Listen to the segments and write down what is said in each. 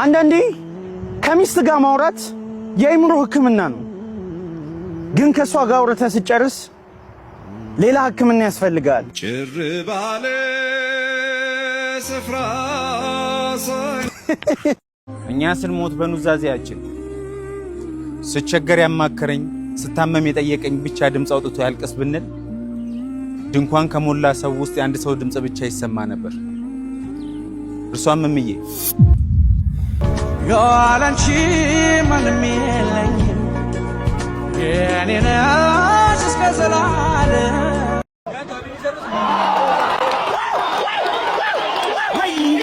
አንዳንዴ ከሚስት ጋር ማውራት የአእምሮ ሕክምና ነው። ግን ከእሷ ጋር አውርተህ ስትጨርስ ሌላ ሕክምና ያስፈልጋል። ጭር ባለ ስፍራ። እኛ ስንሞት በኑዛዜያችን ስቸገር ያማከረኝ፣ ስታመም የጠየቀኝ ብቻ ድምፅ አውጥቶ ያልቅስ ብንል ድንኳን ከሞላ ሰው ውስጥ የአንድ ሰው ድምፅ ብቻ ይሰማ ነበር። እርሷም እምዬ። ያላንቺ ማንም የለኝም፣ የኔ ነሽ እስከ ዘላለም። ወይኔ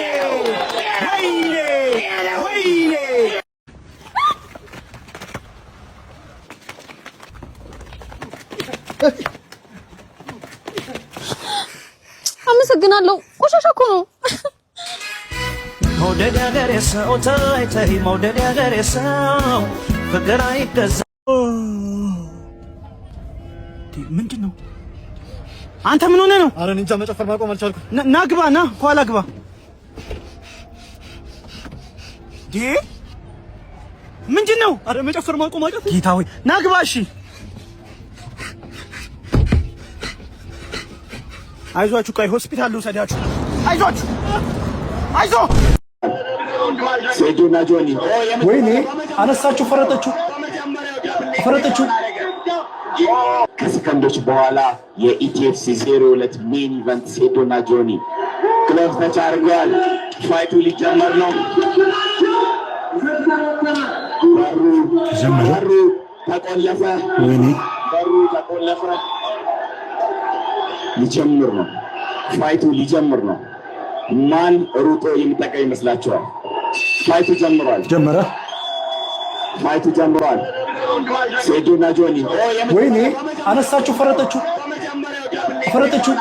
ወይኔ ወይኔ! አመሰግናለሁ። ቆሻሻ እኮ ነው። መውደድ ያገሬ ሰው፣ ተይ ተይ፣ መውደድ ያገሬ ሰው፣ ፍቅር አይገዛ። ምንድን ነው? አንተ ምን ሆነህ ነው? አረ እንጃ፣ መጨፈር ማቆም አልቻልኩም። ና ግባ፣ ና ከኋላ ግባ። ምንድን ነው? አረ መጨፈር ማቆም አቃተኝ። ጌታ ሆይ፣ ና ግባ። እሺ፣ አይዟችሁ፣ ቆይ ሆስፒታል ልውሰዳችሁ። አይዟችሁ፣ አይዞ። ሴዶና ጆኒ። ወይኔ፣ አነሳችሁ፣ ፈረጠችው፣ ፈረጠችው። ከሰከንዶች በኋላ የ ETFC 02 main event ሴዶና ጆኒ glove touch አድርገዋል። Fight ኡ ሊጀመር ነው። በሩ ተቆለፈ። ወይኔ። በሩ ተቆለፈ። ሊጀምር ነው። Fight ኡ ሊጀምር ነው። ማን ሩጦ የሚጠቀም ይመስላችኋል? Fight ኡ ጀምሯል። ጀመረ። Fight ኡ ጀምሯል። ሴዶና ጆኒ። ወይኔ፣ አነሳችሁ፣ ፈረጠችው፣ ፈረጠችው።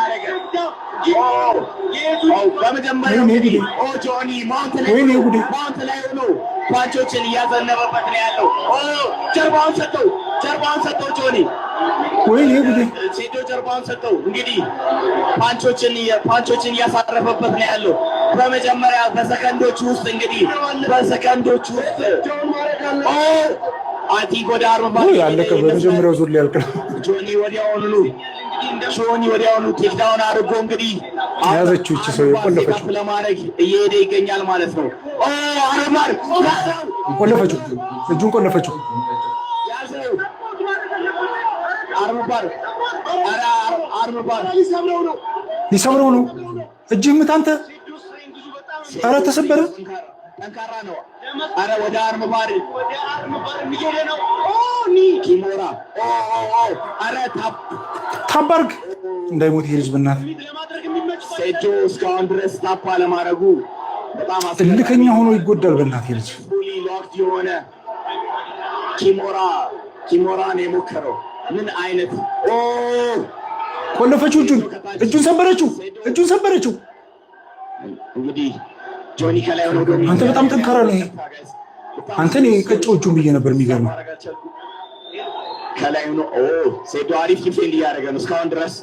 ወይኔ ጉዴ! ወይኔ ጉዴ! Mount ላይ ሆኖ punch ኦችን እያዘነበበት ነው ያለው። ጀርባውን ሰጠው፣ ጀርባውን ሰጠው ጆኒ። ወይኔ ጉዴ! ሴዶ ጀርባውን ሰጠው። እንግዲህ punch ኦችን እያሳረፈበት ነው ያለው። በመጀመሪያ በሰከንዶች ውስጥ፣ እንግዲህ በሰከንዶች ውስጥ I think ወደ 40 ያለቀ፣ በመጀመሪያው ዙር ሊያልቅ ነው። ጆኒ ወዲያውኑ takedown አድርጎ እንግዲህ ያዘችው ይቺ ሰው፣ የቆለፈችው። ለማድረግ እየሄደ ይገኛል ማለት ነው። Armbar። ቆለፈችው፣ እጁን ቆለፈችው። Armbar፣ armbar! ሊሰብረው ነው። እጅህ ምት አንተ። ኧረ ተሰበረ። ጠንካራ ነው። አረ ወደ armbar እየሄደ ነው። Kimura! አረ tap! Tap አርግ፣ እንዳይሞት ይሄ ልጅ በእናትህ። ሴዶ እስካሁን ድረስ tap አለማድረጉ በጣም እልከኛ ሆኖ ይጎዳል። በእናትህ ይሄ ልጅ። Fully locked የሆነ Kimura ነው የሞከረው። ምን አይነት ቆለፈችው። እጁን፣ እጁን ሰበረችው። እጁን ሰበረችው። እንግዲህ ጆኒ ከላይ ሆኖ አንተ በጣም ጠንካራ ነው ይሄ። አንተ እኔ ቀጨው እጁን ብዬ ነበር። የሚገርመው ከላይ ሆኖ ሴዶ አሪፍ defend እያደረገ ነው። እስካሁን ድረስ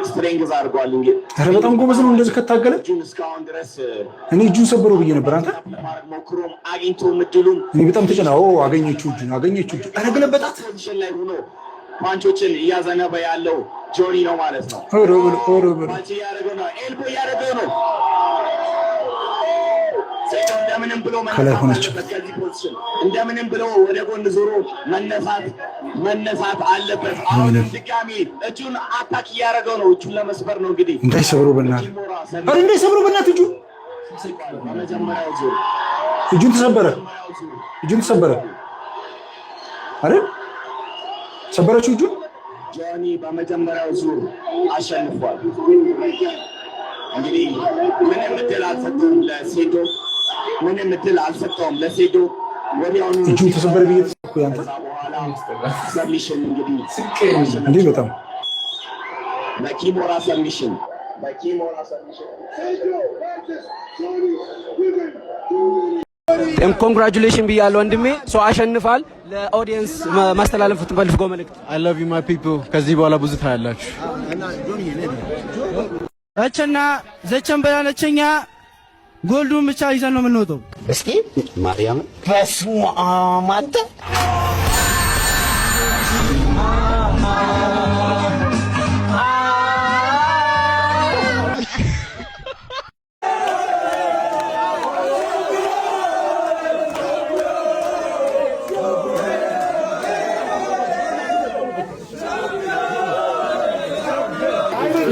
strength አድርጓል። እንግዲህ ኧረ በጣም ጎበዝ ነው እንደዚህ ከታገለ። እጁን እስካሁን ድረስ እኔ እጁን ሰበረው ብዬ ነበር። አንተ ለማድረግ ሞክሮም አግኝቶ እድሉን እኔ በጣም ተጨና አገኘችው፣ እጁን አገኘችው። እጁን ኧረ ገለበጣት። Position ላይ ሆኖ punch ኦችን እያዘነበ ያለው ጆኒ ነው ማለት ነው። ኧረ በለው፣ ኧረ በለው። Punch እያደረገው ነው። Elbow እያደረገው ነው። ሴዶ እንደምንም ብሎ ከላይ መነሳት ሆነች። አለበት ከዚህ position። እንደምንም ብሎ ወደ ጎን ዞሮ መነሳት አለበት። አሁንም ድጋሚ እጁን attack እያደረገው ነው። እጁን ለመስበር ነው እንግዲህ። እንዳይሰብረው በእናትህ፣ ኧረ እንዳይሰብረው በእናትህ እጁን። በመጀመሪያው ዙር እጁን ተሰበረ። እጁን ተሰበረ አይደል? ሰበረችው እጁን። ጆኒ በመጀመሪያው ዙር አሸንፏል። እንግዲህ ምንም እድል አልሰጠውም ለሴዶ፣ ምንም እድል አልሰጠውም ለሴዶ። ወዲያውኑ እጁን ተሰበረ ብዬ እኮ ያንተ። ከዛ በኋላ submission እንግዲህ እንዴ በጣም። በ kimura submission፣ በ kimura submission። Congratulation ብያለሁ ወንድሜ። So አሸንፋል። ለ audience ማስተላለፍ ትፈልገው መልእክት? I love you, my people። ከዚህ በኋላ ብዙ ታያላችሁ። እችና ዘቸን በላለችኛ gold ኡን ብቻ ይዘን ነው የምንወጣው። እስኪ ማርያምን፣ በስመ አብ አንተ።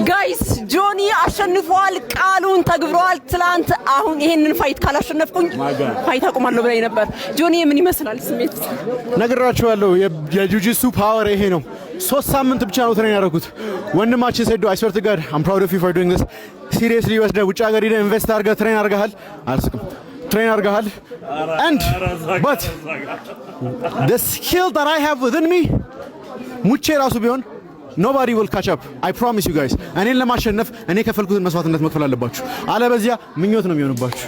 Guys፣ ጆኒ አሸንፏል። ቃሉን ተግብሯል። ትላንት አሁን ይሄንን fight ካላሸነፍኩኝ fight አቆማለሁ ብላኝ ነበር። ጆኒ፣ ምን ይመስላል ስሜት? ነግራችኋለሁ። የ jiu-jitsu power ይሄ ነው። 3 ሳምንት ብቻ ነው train ያደረኩት። ወንድማችን ሴዶ፣ I swear to God, I'm proud of you for doing this. Seriously ወስደህ ውጭ ሀገር ሄደህ invest አድርገህ train አድርገሃል። አልስቅም፣ train አድርገሃል and but the skill that I have within me፣ ሙቼ ራሱ ቢሆን nobody will catch up, I promise you guys። እኔን ለማሸነፍ እኔ የከፈልኩትን መስዋዕትነት መክፈል አለባችሁ። አለበዚያ ምኞት ነው የሚሆንባችሁ።